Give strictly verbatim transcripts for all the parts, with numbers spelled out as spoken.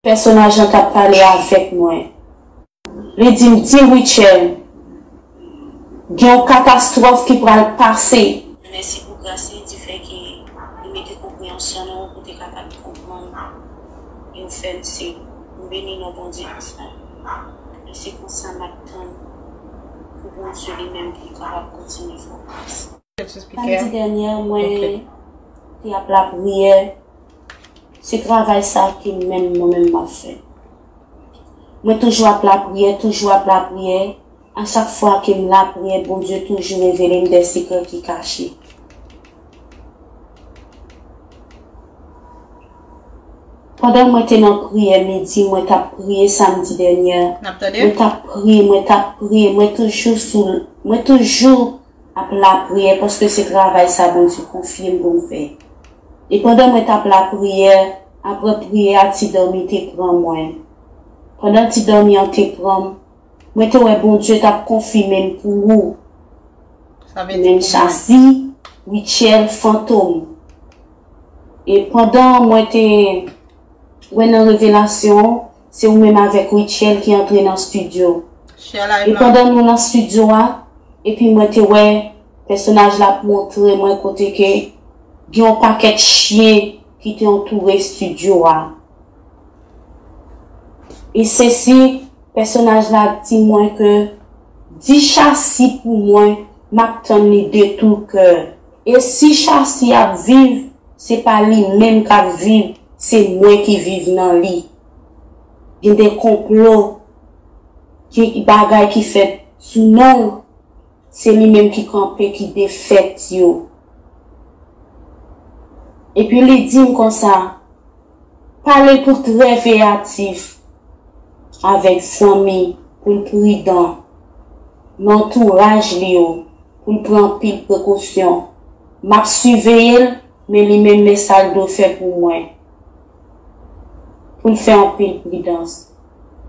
Pèsonaj lan t ap pale avèk mwen. Li di m, "Di Rutshelle, gen yon katastwòf ki pral pase." Mèsi pou gras li, di fè ke li mete konpreyansyon nan yon kote kapab konprann e ou fè m se. M beni non Bondye pou sa. E se konsa m ap tann pou Bondye li menm pou l kapab kontinye fè w gras. Samdi dènye, mwen te ap lapriyè. Se travay sa ke menm mwen menm m ap fè. Mwen toujou ap lapriyè, toujou ap lapriyè. A chak fwa ke m lapriyè, Bondye toujou revele m de sekrè ki kache. Pandan mwen te nan priyè midi, mwen t ap priye samdi dènyè. N ap tande? Mwen t ap priye, mwen t ap priye, mwen toujou sou, mwen toujou ap lapriyè paske se travay sa Bondye konfye m pou m fè. E pandan mwen t ap lapriyè, apre priyè a, ti dòmi te pran mwen. Pandan ti dòmi an te pran m, mwen te wè Bondye t ap konfime m pou ou. Sa vle di men m pou mwen. Chasi, Rutshelle, Fantom. E pandan mwen te wè nan revelasyon, se ou menm avèk Rutshelle ki antre nan estidyo. E pandan nou nan estidyo a, epi mwen te wè pèsonaj la ap montre mwen kote ke gen yon pakèt chyen ki te antoure estidyo a. E se si pèsonaj la di mwen ke di Chasi pou mwen, m ap tann li de tou kè. E si Chasi ap viv, se pa li menm k ap viv, se mwen ki viv nan li. Gen de konplo, gen bagay ki fèt sou non l, se li menm ki kanpe, ki defèt yo. Epi li di m konsa, pale pou trè veyatif avèk zanmi pou l pridan nan antouraj li yo, pou l pran anpil prekosyon. M ap siveye l, men li menm men sa l dwe fè pou mwen, pou l fè anpil pridans.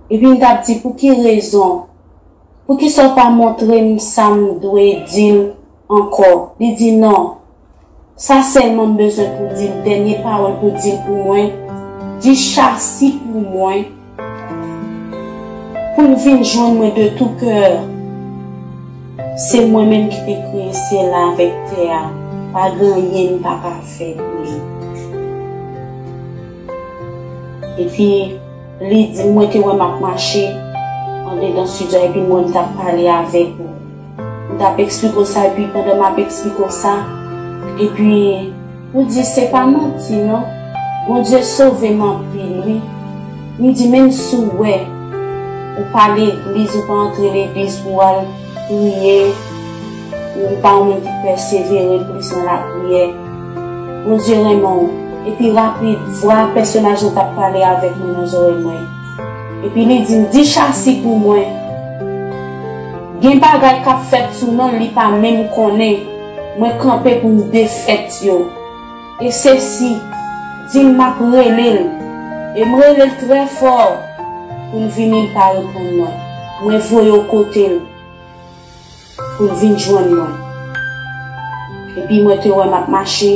Epi m t ap di, pou ki rezon? Poukisa w pa montre m sa m dwe di l ankò? Li di, non. Sa sèlman m bezwen pou di l, dènye pawòl pou di l pou mwen, di Chasi pou mwen, pou l vin jwenn mwen de tou kè. Se mwen menm ki te kreye syèl la avèk tè a, pa gen anyen m pa ka fè pou li. Epi, li di, mwen te wè m ap mache andedan estidyo a, epi mwen m t ap pale avèk ou. M t ap eksplike w sa, epi pandan m ap eksplike w sa, epi ou di, se pa manti non. Bondye sove m anpil, wi. M di, menm si w wè, ou pa legliz, ou pa antre legliz pou w al priye, ou pa yon moun ki pèsevere plis nan lapriyè, Bondye renmen w. Epi rapid, vwa pèsonaj lan t ap pale avèk mwen nan zòrèy mwen. Epi li di m, di Chasi pou mwen, gen bagay k ap fèt sou non l, li pa menm konnen. Mwen kanpe pou m defèt yo. E se si, di l m ap rele l. E m rele l trè fò pou l vini, li pa reponn mwen. Mwen voye w kote l pou l vin jwenn mwen. Epi mwen te wè m ap mache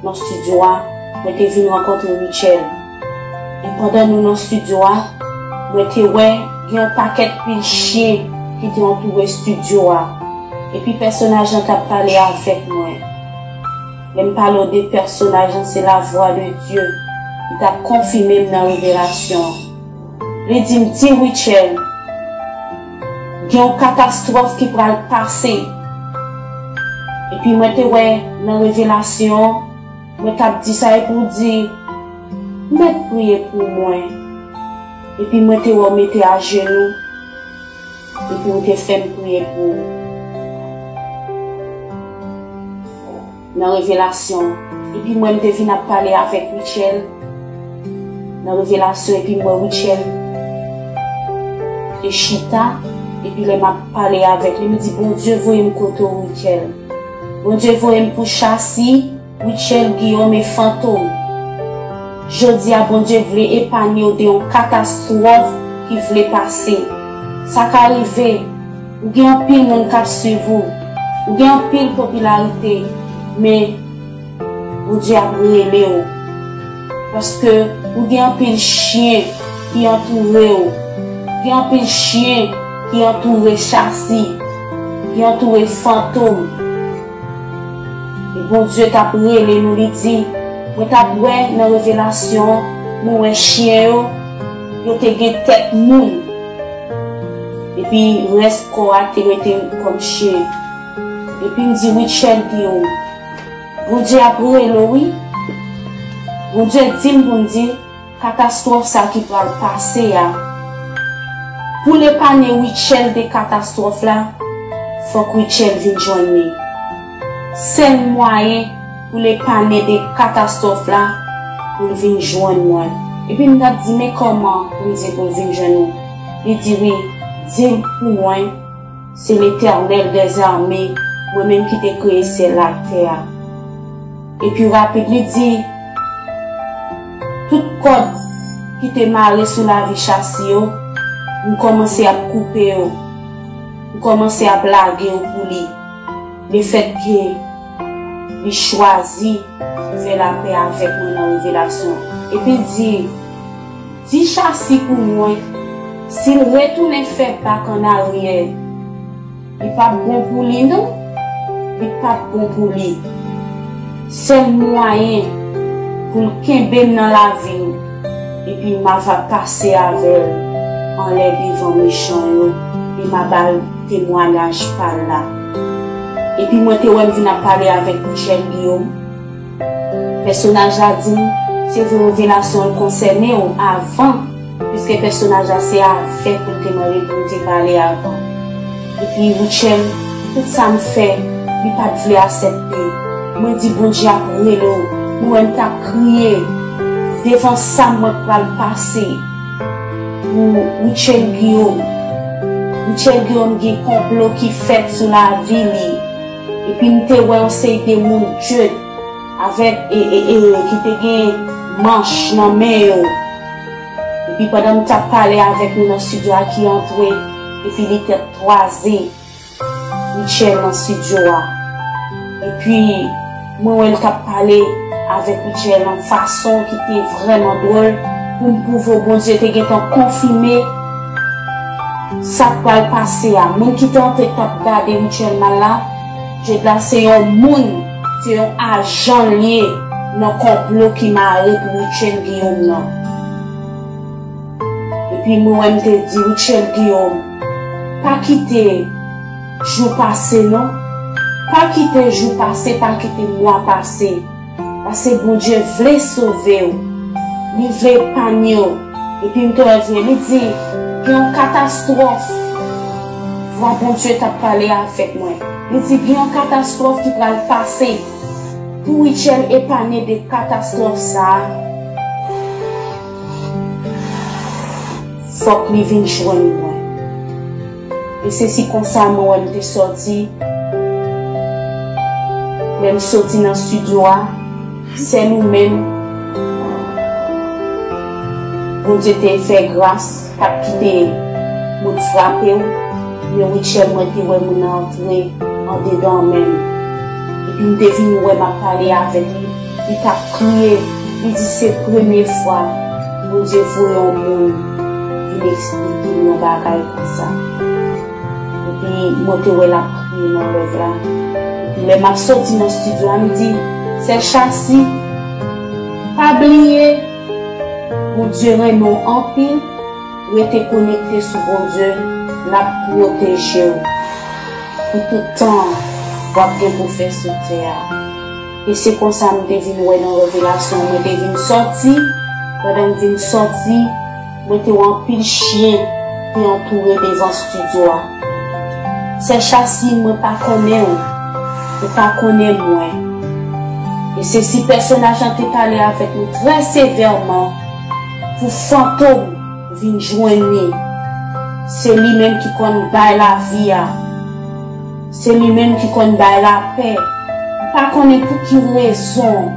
nan estidyo a, mwen te vin rankontre Rutshelle. E pandan nou nan estidyo a, mwen te wè gen yon pakèt pil chyen ki te antoure estidyo a. Epi pèsonaj lan t ap pale avèk mwen. Lè m pale w de pèsonaj lan, se lavwa de Dye ki t ap konfime m nan revelasyon an. Li di m, di Rutshelle, gen yon katastwòf ki pral pase. Epi mwen te wè nan revelasyon an, mwen t ap di sa epi w di, mèt priye pou mwen. Epi mwen te wè w mete ajenou, epi w te fè m priye pou ou. Nan revelasyon. Epi mwen, m te vin ap pale avèk Rutshelle. Nan revelasyon, epi m wè Rutshelle te chita. Epi lè m ap pale avèk li, m di, Bondye voye m kote w, Rutshelle. Bondye voye m pou Chasi, Rutshelle, Guillaume e Fantom. Jodi a, Bondye vle epanye w de yon katastwòf ki vle pase. Sa ka rive, ou gen anpil moun k ap swiv ou, ou gen anpil popilarite, men Bondye ap rele w. Paske ou gen anpil chyen ki antoure w. Gen anpil chen ki antoure Chasi, ki antoure Fantom. E Bondye t ap rele nou, li di, mwen t ap wè nan revelasyon, mwen wè chen yo, yo te gen tèt moun. Epi rès kò a te rete kòm chen. Epi m di, Rutshelle Guillaume, Bondye ap rele w, wi. Bondye di m pou m di, katastwòf sa ki pral pase a, pou l epane Rutshelle de katastwòf la, fòk Rutshelle vin jwenn li. Sèl mwayen pou l epane de katastwòf la, pou l vin jwenn mwen. Epi m t ap di, men kòman pou m di pou l vin jwenn ou? Li di, wi, di l pou mwen, se Letènèl dèzame, mwen menm ki te kreye syèl la ak tè a. Epi rapid, li di, tout kòd ki te mare sou lavi Chasi yo, m kòmanse ap koupe yo, m kòmanse ap lage yo pou li. Lefètke li chwazi fè lapè avèk mwen nan revelasyon. Epi l di, di Chasi pou mwen, si l retounen fè bak annaryè, li p ap bon pou li non, li p ap bon pou li. Sèl mwayen pou l kenbe m nan lavi l, epi m ava pase avè l anlè devan mechan yo, e m a ba l temwayaj pa l la. Epi mwen te wè m vin ap pale avèk Rutshelle Guillaume. Pèsonaj la di m, se vre revelasyon an konsène w avan, piske pèsonaj la se avèk ou l te mande pou m te pale avan. Epi Rutshelle, tout sa m fè, li pa t vle aksepte. Mwen di Bondye ap rele w, mwen wè m t ap kriye devan sa mwen pral pase. Pou Rutshelle Guillaume. Rutshelle Guillaume gen konplo ki fèt sou lavi li. Epi m te wè yon seri de moun djed avèk e, e, e, ki te gen manch nan men yo. Epi pandan m t ap pale avèk nou nan estidyo a ki antre, epi li tèt kwaze. Rutshelle nan estidyo a. Epi, mwen wè l t ap pale avèk Rutshelle nan fason ki te vrèman dwòl, pou m pwouve w Bondye te gentan konfime sa k pral pase a. Moun ki te antre k t ap gade Rutshelle mal la, Djed la se yon moun, se yon ajan l ye nan konplo ki mare pou Rutshelle Guillaume nan. Epi mwen wè m te di Rutshelle Guillaume, pa kite jou pase non. Pa kite jou pase, pa kite mwa pase. Paske Bondye vle sove w. Li vle epanye w. Epi m te wè vre, li di, gen yon katastwòf. Vwa Bondye t ap pale avèk mwen. Li di, gen yon katastwòf ki pral pase. Pou Rutshelle epanye de katastwòf sa a, fòk li vin jwenn mwen. E se si konsa mwen wè m te sòti. Lè m soti nan estidyo a, sèl ou menm Bondye te fè gras, pa t kite moun frape w. Men Rutshelle, mwen te wè moun nan antre andedan men m. Epi m te vin wè m ap pale avèk li. Li t ap kriye, li di se premye fwa Bondye voye yon moun vin eksplike m yon bagay konsa. Epi mwen te wè l ap kriye nan rèv la. Epi lè m ap soti nan estidyo a, m di, Sè Chasi, pa bliye, Bondye renmen w anpil, rete konekte sou Bondye, l ap pwoteje w pou tout tan w ap gen pou fè sou tè a. E se konsa m te vin wè nan revelasyon, mwen te vin sòti, pandan m vin sòti, mwen te wè anpil chen te antoure devan estidyo a. Sè Chasi, mwen pa konnen w, ou pa konnen mwen. E se si pèsonaj lan te pale avèk nou trè sevèman pou Fantom vin jwenn li. Se li menm ki konn bay lavi a. Se li menm ki konn bay lapè. M pa konnen pou ki rezon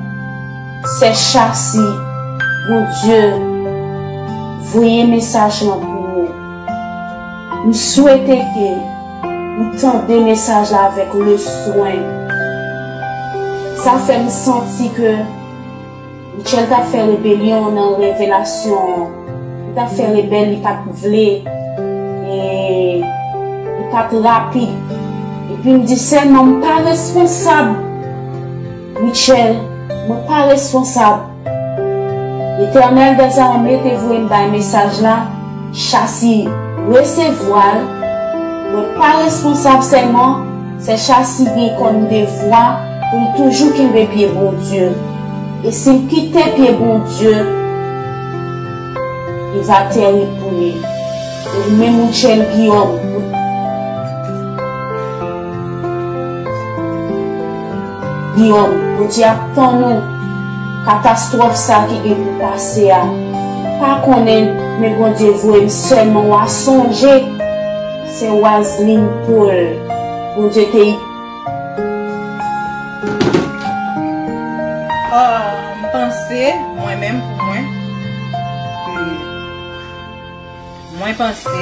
Sè Chasi, Bondye voye mesaj lan pou ou. M swete ke ou tande mesaj la avèk leswen. Sa fè m santi ke Rutshelle t ap fè rebelyon nan revelasyon an. Li t ap fè rebèl, li pa t vle, e, li pa t rapid. Epi m di, Sèlman, m pa responsab, Mitchell, mwen pa responsab. Letènèl dèzame te voye m bay mesaj la, Chasi resevwa l, mwen pa responsab, sèlman Sè Chasi gen kòm devwa pou l toujou kenbe pye Bondye. E si l kite pye Bondye, li va tèrib pou li. E ou menm, Mitchell Guillaume, Guillaume, Bondye ap tann ou. Katastwòf sa ki gen pou pase a, pa konnen, men Bondye voye m sèlman w a sonje, se Waslin Paul. Bondye te Ah, m panse, mwen menm pou mwen, ke mwen panse,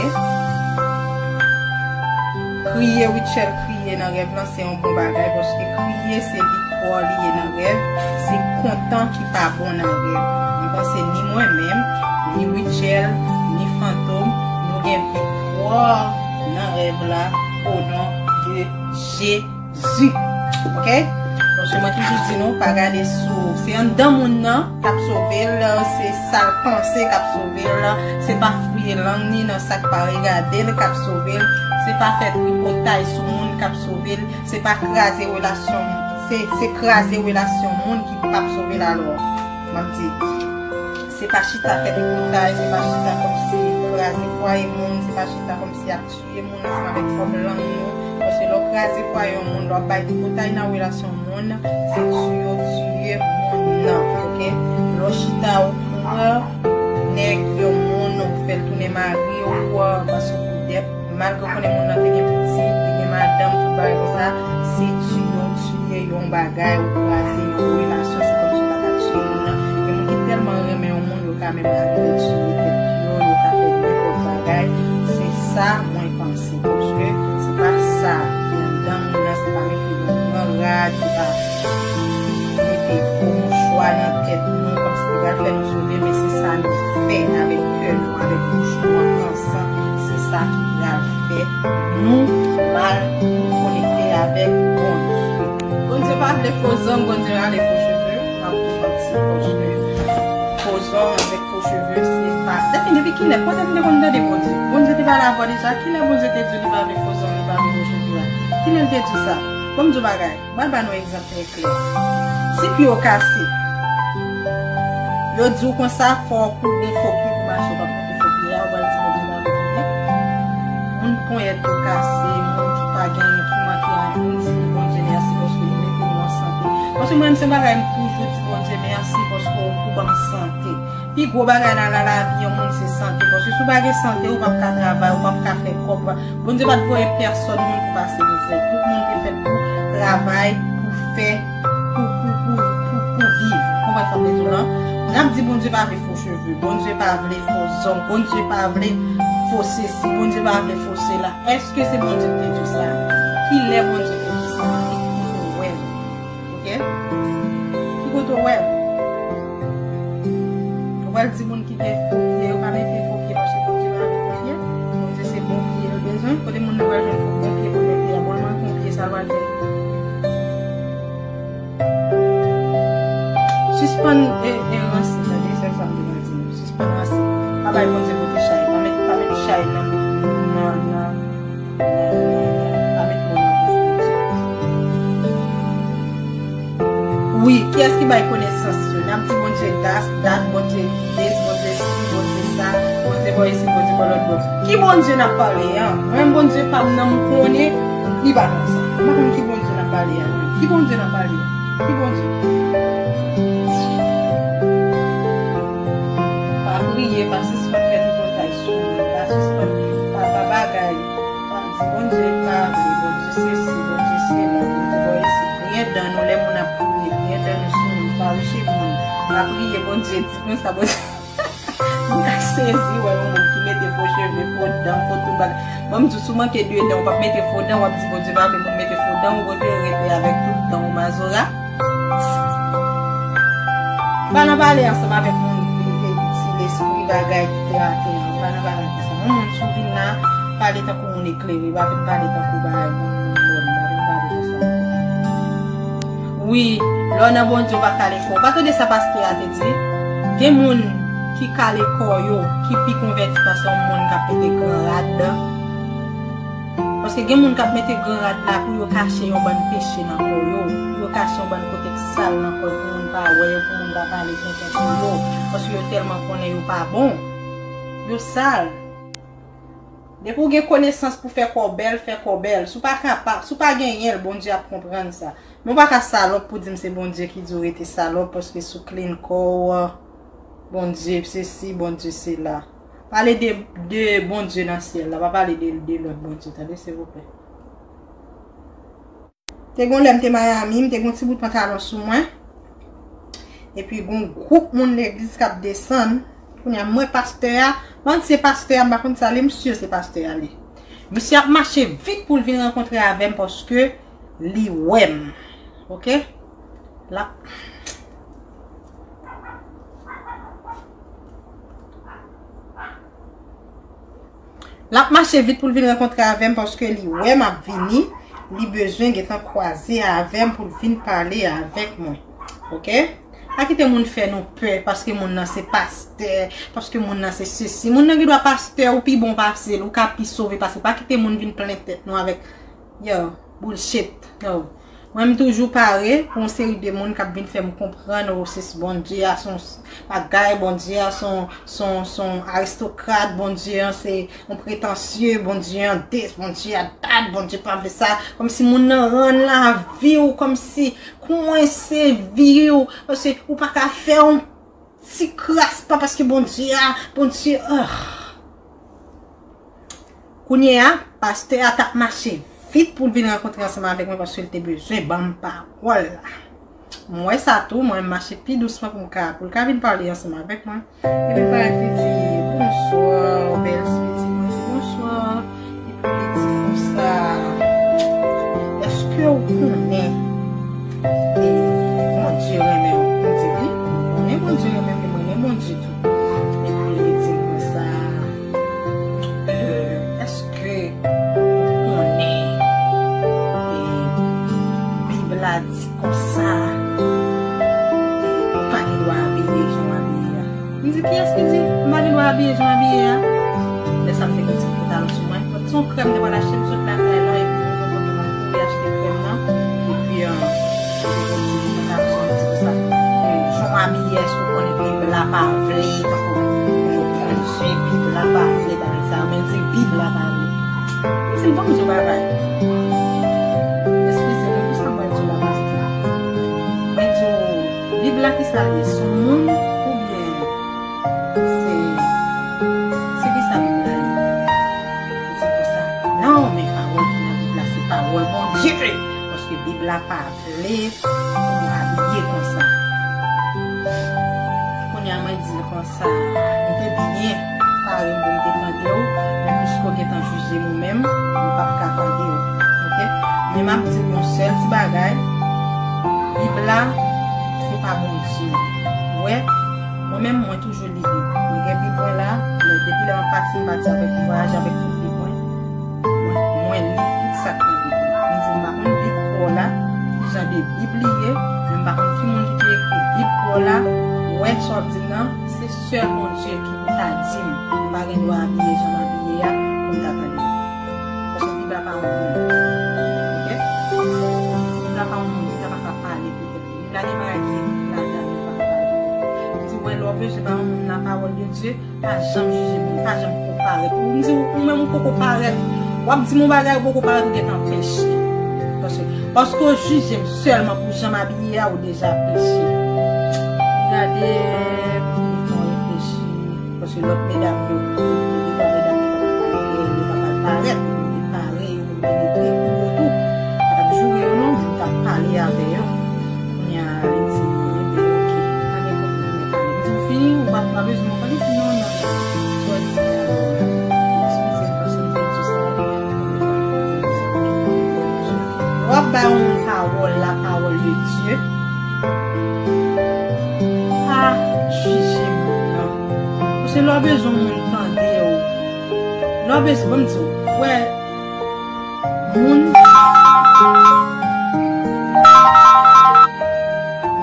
kriye Rutshelle kriye nan rèv lan se yon bon bagay, paske kriye se viktwa li ye nan rèv, se kontan ki pa bon nan rèv. Mwen panse ni mwen menm, ni Rutshelle, ni Fantom, nou gen viktwa nan rèv la, o non de Jezi. Jezi. Ok? Paske mwen toujou di nou, pa gade sou, se anndan moun nan k ap sove l, se sa l panse k ap sove l, se pa fouye lang ni nan sa k pa regade l k ap sove l, se pa fè tripotay sou moun k ap sove l, se pa kraze relasyon, se, se kraze relasyon moun ki p ap sove l alò. M ap di, se pa chita fè tripotay, se pa chita kòmsi kraze fwaye moun, se pa chita kòmsi ap tiye moun ansanm avèk pwòp lang nou. Paske lè w kraze fwaye yon moun, lè w ap bay tripotay nan relasyon moun, se tiye w tiye moun nan, ok? Lè w chita ou pran nèg yon moun, ou fè l tounen mari w, paske w pou dèt, malgre w konnen moun nan te gen pitit, te gen madanm, tout bagay konsa, se tiye w tiye yon bagay, ou kraze yon relasyon, se kòmsi w pa ka tiye moun nan. Gen moun ki tèlman renmen yon moun, yo ka menm rive tiye tèt yo, yo ka fè nenpòt bagay. Se sa mwen panse, paske se pa sa ki anndan moun nan, se pa mete yon gran rad, se pa mete gwo mouchwa nan tèt nou, kòmsi li pral fè nou sove, men se sa nou fè avèk kè nou, avèk bouch nou an pran san, se sa ki pral fè nou mal konekte avèk Bondye. Bondye pa vle fo zong, Bondye pa vle fo cheve. M ap di manti, paske fo zong avèk fo cheve, se pa. Depi, depi kilè, kote m te konn tande Bondye? Bondye te pale avè w deja? Kilè Bondye te di w li pa vle fo zong, li pa vle fo cheve a? Kilè l te di w sa? Ban m di w bagay. Mwen ba nou egzanp trè klè. Si pye w kase, yo di w konsa, fò w koupe yon fo pye pou mache, w ap koupe fo pye a, ou pral di Bondye pa vle fo pye? Moun ponyèt yo kase, moun ki pa genyen, ki manke anyen, moun di Bondye mèsi paske li mete nou an sante. Paske mwen menm se bagay m toujou di Bondye mèsi paske w ban m sante. Pi gwo bagay la nan lavi yon moun se sante. Paske si w pa gen sante, ou p ap ka travay, ou p ap ka fè kòb. Bondye pa t voye pèsòn moun pou pase mizè. Tout moun te fèt pou travay, pou fè, pou, pou, pou, pou, pou viv. Konprann sa m vle di w lan? N ap di Bondye pa vle fo cheve, Bondye pa vle fo zong, Bondye pa vle fo sesi, Bondye pa vle fo sela. Èske se Bondye ki te di w sa? Kilè Bondye te di w sa? Ki kote w wè l? Ok? Ki kote w wè l? Ou pral di moun ki gen fo pye, yo pa mete fo pye paske Bondye pa vle fo pye. Bondye se bon pye l bezwen. Kote moun nan pral jwenn fo bon pye pou l mete a? Bon, l manke yon pye, sa l pral fè? Sispann e, e ranse, tande, se sa m te pral di nou. Sispann ranse. Pa bay Bondye pote chay. Pa met, pa met chay nan, nan, nan, nan, nan, pa met mo nan bouch Bondye. Wi, kiyès ki bay konesans yo? N ap di Bondye das, dat, Bondye des, Bondye si, Bondye sa, Bondye bò isit, Bondye bò lòt bò. Ki Bondye n ap pale a? Mwen menm Bondye pa m nan m konnen, li pa konn sa. M pa konn ki Bondye n ap pale a. Ki Bondye n ap pale a? Ki Bondye? Pa priye, pa sispann fè tripotay sou moun, pa sispann, pa, pa bagay. Di Bondye pa vle, Bondye sesi, Bondye sela, Bondye bò isit. Griyen dan nou lè moun ap kriye, griyen dan nou sou moun, fawiche moun. Pa priye, Bondye di konsa, Bondye. Mwen ka sezi wè yon moun ki mete fo cheve, fo dan, fo tout bagay. Bon, m di w, si w manke de dan, ou p ap mete fo dan, w ap di Bondye pa vle pou w mete fo dan, ou prefere rete avèk tout dan ou mazora. Pa nan pale ansanm avèk moun ki, ki, ki ti lespri. bagay ki te atè a, ou pa nan bagay konsa. Yon moun si w vin la, pale tankou moun eklere, pa vin pale tankou bagay moun, moun bòl, pa vin pale konsa. Wi, lè w nan Bondye, ou pa kale kò w. Pa tande sa pastè a te di? Gen moun ki kale kò yo, ki pi konvèti pase yon moun k ap mete gran rad. Paske gen moun k ap mete gran rad la pou yo kache yon bann peche nan kò yo, pou yo kache yon bann kote k sal nan kò yo, pou moun pa wè yo, pou moun pa pale tenten sou yo, paske yo tèlman konnen yo pa bon. Yo sal. Depi w gen konesans pou fè kò w bèl, fè kò w bèl. Si w pa kapab, si w pa genyen l, Bondye ap konprann sa. Men w pa ka salòp pou di m se Bondye ki di w rete salòp, paske si w clean kò w, Bondye sesi, Bondye sela. Pale de, de Bondye nan syèl la, pa pale de, de lòt Bondye, tande, silvouplè. Te gon lè m te Miami, m te gon ti bout pantalon sou mwen. Epi gon gwoup moun legliz k ap desann. Kounye a, m wè pastè a, m pa konn si se pastè a, m pa konn sa li, m si se pastè a li. Misye ap mache vit pou l vin rankontre avè m paske li wè m. Oke? L ap L ap mache vit pou l vin rankontre avè m paske li wè m ap vini, li bezwen gentan kwaze avè m pou l vin pale avèk mwen. Oke? Pa kite moun fè nou pè paske moun nan se pastè, paske moun nan se sesi. Moun nan gendwa pastè, ou pi bon pase l, ou ka pi sove pase l. Pa kite moun vin plen tèt nou avèk Yo, bullshit. Yo. Mwen, m toujou pare pou yon seri de moun k ap vin fè m konprann, o, se Bondye a se yon bagay, Bondye a se yon, se yon, se yon aristokrat, Bondye a se yon pretansye, Bondye a this, Bondye a that, Bondye pa vle sa. Kòmsi moun nan rann lavi w, kòmsi kwense vi w, paske ou pa ka fè yon ti kras pa paske Bondye a, Bondye, ah. Kounye a, pastè a t ap mache vit pou l vin rankontre ansanm avèk mwen paske l te bezwen ban m pawòl la. M wè sa tou, mwen m mache pi dousman pou m ka, pou l ka vin pale ansanm avèk mwen. Epi l parèt li di, "Bonswa, bèl pitit." Mwen di, "Bonswa." Epi li di konsa, "Èske w konnen, e, Bondye renmen w?" Mwen di, "Wi, mwen konnen Bondye renmen m, mwen renmen Bondye tou." Epi li di m konsa, "E, èske w konnen, e, Bib la di konsa, e, ou pa gen dwa abiye jan w abiye a?" M di, "Kiyès ki di m pa gen dwa abiye jan m abiye a?" Lè sa m te gen ti pantalon sou mwen. Se yon krèm m te pral achte, m sot lakay la, epi m sot kote m kouri achte krèm nan. Epi, e, m te gen ti pantalon sou mwen, se pou sa. E, jan w abiye, èske w konnen Bib la pa vle, tankou, tankou Bondye, Bib la pa vle, bagay sa yo, men l di Bib la pa vle. M di l, "Ban m di w bagay." Eskize mwen pou sa m pral di w la, pastè. Mwen di w, Bib la ki sa l ye? Se yon moun oubyen se, se ki sa Bib la ye? Li di konsa, "Non, men pawòl ki nan Bib la, se pawòl Bondye. Paske Bib la pa vle pou nou abiye konsa." Kounye a, mwen di l konsa, "M te byen pare m pou m te tande w, men piske w gentan jije m ou menm, m p ap ka tande w. Oke? Men m ap di w yon sèl ti bagay, Bib la, se pa Bondye." Ou wè, mwen menm, mwen toujou li Bib. Mwen gen Bib mwen la, men depi lè m ap pati, m pati avèk, m vwayaje avèk tout Bib mwen. Mwen, mwen li tout sa k nan Bib mwen. M di, "M pa konn Bib pa w la, ki jan de Bib li ye, men m pa konn ki moun ki te ekri Bib pa w la, wè sa w ap di m nan, se sèl Bondye ki pou ta di m, m pa gen dwa abiye jan m abiye a, pou m ta tande." Paske Bib la pa yon moun. Oke? Bib la pa yon moun, Bib la pa ka pale pou tèt li. Bib la gen bagay ki ekri ladan l, li pa ka pale pou tèt li. Li di, "Wè, lè w bezwen ba yon moun lapawòl de Dye, pa janm jije moun, pa janm poko parèt." Ou menm ou poko parèt. W ap di m yon bagay, ou poko parèt, ou gentan peche. Paske, paske w jije m sèlman pou jan m abiye a, ou deja peche. Gade, pou nou fè w reflechi. Paske lòt medam yo, lòt medam yo pa pral parèt, yo pa pral parèt, yo pare, yo te pare pou yo tou. Pa t ap joure yo non, men m t ap pale avè yo. Kounye a, li di, "Ebyen, oke, pa gen pwoblèm, mwen pale." M di, "Ou fini? Ou pa, pa bezwen mwen pale?" Li di, "Non, non, non. Swa di a, eskize m paske m te di sa." W ap bay yon moun pawòl, lapawòl de Dye. Pa jije moun nan. Paske lè w Lè w bezwen, ban m di w, wè, moun,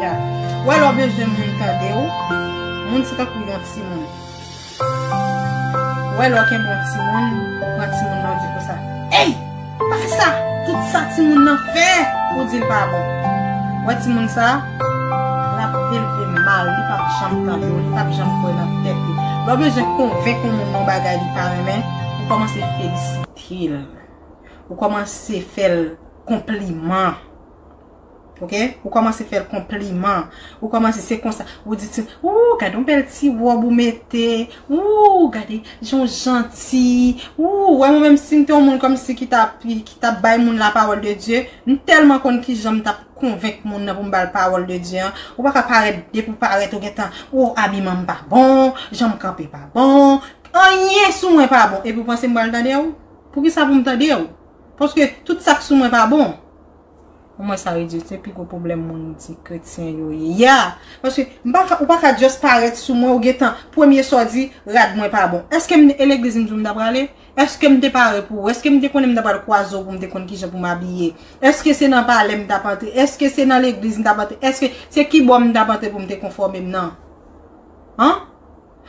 ya, wè, lè w bezwen moun tande w, moun se tankou yon timoun. Wè, lè w kenbe yon timoun, ou pran timoun nan, ou di konsa, "Ey, pa fè sa!" Tout sa timoun nan fè, ou di l pa bon. Wè, timoun sa, l ap elve mal, li p ap janm tande w, li p ap janm kwè nan tèt li. Lè w bezwen konvenk yon moun nan yon bagay li pa renmen, ou kòmanse felisite l. Ou kòmanse fè l konpliman. Oke? Ou kòmanse fè l konpliman. Ou kòmanse, se konsa. Ou di, ti, "Ou, gade yon bèl ti wòb ou mete. Ou, gade, jan w janti. Ou, wè, mwen menm, si m te yon moun kòmsi ki t ap, ki t ap bay moun la pawòl de Dye, m tèlman konn kijan m t ap konvenk moun nan pou m ba l pawòl de Dye an." Ou pa ka parèt, depi w parèt, ou gentan, "Ou, abiman m pa bon, jan m kanpe pa bon. Anyen sou mwen pa bon." Epi w panse m pral tande w? Poukisa pou m tande w? Paske tout sa k sou mwen pa bon. Mwen sa redui, se pi gwo pwoblèm moun di kretyen yo ye. Ya! Paske m pa ka, ou pa ka just parèt sou mwen, ou gentan, premye sa w di, "Rad mwen pa bon." Èske m, e legliz m di w m ta prale? Èske m te pare pou ou? Èske m te konnen m ta pral kwaze w pou m te konn kijan pou m abiye? Èske se nan palè m t ap antre? Èske se nan legliz m t ap antre? Èske se ki bò m t ap antre pou m te konfòme m nan? An?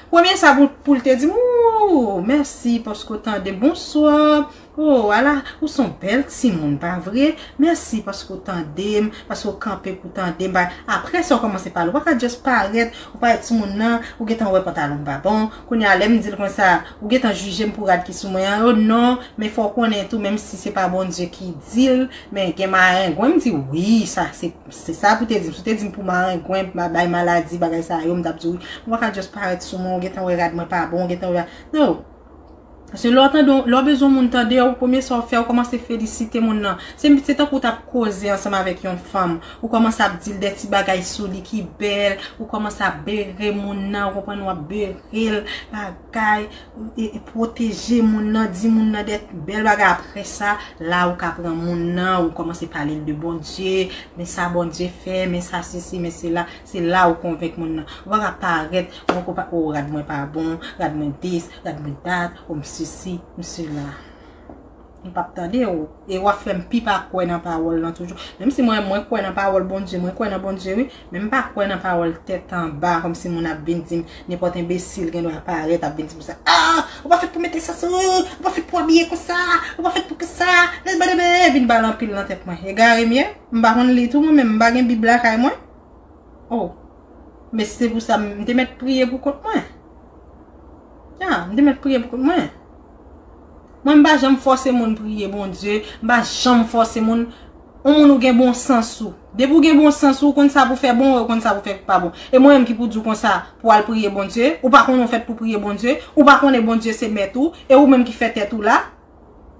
Premye sa pou, pou l te di m, "Ooh, mèsi paske w tande m. Bonswa. Oh, ala, ou se yon bèl timoun, pa vre? Mèsi paske w tande m, paske w kanpe pou tande m." Ba, apre sa, w kòmanse pale. Ou pa ka just parèt, ou parèt timoun nan, ou gentan wè pantalon m pa bon. Kounye a, lè m di l konsa, ou gentan jije m pou rad ki sou mwen an. Oh non, men fò w konnen tou, menm si se pa Bondye ki di l, men gen marengwen, m di, "Wi, sa, se, se sa pou te di m." Si w te di m pou marengwen, ma-, bay maladi, bagay sa yo, m t ap di, "Wi." Ou pa ka just parèt sou mwen, ou gentan wè rad mwen pa bon, ou gentan wè. No. Paske lè w tande, lè w bezwen moun tande w, premye sa w fè, ou kòmanse felisite moun nan. Se, se tankou w t ap koze ansanm avèk yon fanm. Ou kòmanse ap di l de ti bagay sou li ki bèl, ou kòmanse ap bere moun nan, ou konprann, w ap bere l, bagay, e, e pwoteje moun nan, di moun nan de bèl bagay. Apre sa, la ou ka pran moun nan, ou kòmanse pale l de Bondye, men sa Bondye fè, men sa sesi, men sela. Se la ou konvenk moun nan. Ou pa ka parèt, mwen ko pa, "Oh, rad mwen pa bon, rad mwen dis, rad mwen dat, oh, m sesi, m sela." M p ap tande w. E w ap fè m pi pa kwè nan pawòl lan toujou. Menm si mwen, mwen kwè nan pawòl Bondye, mwen kwè nan Bondye, wi. Men m pa kwè nan pawòl tèt anba, kòmsi moun ap vin di m, nenpòt enbesil gen dwa parèt, ap vin di m sa, "Ah, ou pa fèt pou mete sa sou ou, ou pa fèt pou abiye konsa, ou pa fèt pou konsa." Vin bale anpil nan tèt mwen. Egare m ye. M pa konn li tou mwen menm, m pa gen Bib lakay mwen. Oh. Men se pou sa m te mèt priye pou kont mwen. Ya, m te mèt priye pou kont mwen. Mwen, m pa janm fòse moun priye Bondye, m pa janm fòse moun. Yon moun ou gen bon sans ou. Depi w gen bon sans ou, ou konn sa pou fè bon, ou konn sa pou fè pa bon. E mwen menm ki pou di w konsa, pou al priye Bondye, ou pa konnen w fèt pou priye Bondye, ou pa konnen Bondye se mèt ou, e ou menm ki fè tèt ou la.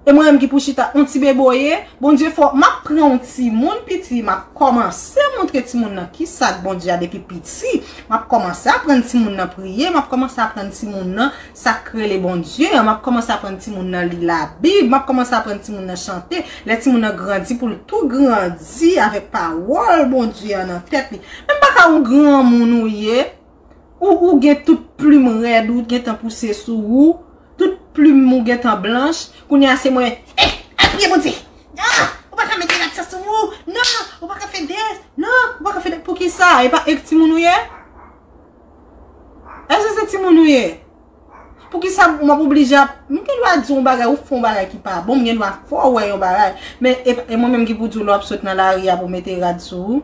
E mwen menm ki pou chita yon ti beboye, Bondye fò, m ap pran yon timoun piti, m ap kòmanse montre timoun nan kisa k Bondye a depi piti. M ap kòmanse aprann timoun nan priye, m ap kòmanse aprann timoun nan sa k rele Bondye an, m ap kòmanse aprann timoun nan li Labib, m ap kòmanse aprann timoun nan chante. Lè timoun nan grandi, pou l tou grandi avèk pawòl Bondye an nan tèt li. Men m pa ka yon granmoun ou ye, ou, ou gen tout plim rèd ou gentan pouse sou ou, tout plim ou gentan blanch, kounye a se mwen, "Eh, al priye Bondye! Ah, ou pa ka mete rad sa sou ou! Non, ou pa ka fè dèz! Non, ou pa ka fè dèz!" Poukisa? E pa ek timoun ou ye? Èske se timoun ou ye? Poukisa m ap oblije ap, m gen dwa di yon bagay, ou fè yon bagay ki pa bon, m gen dwa fè w wè yon bagay. Men e, e mwen menm ki pou di w lè w ap sot nan lari a pou mete rad sou ou.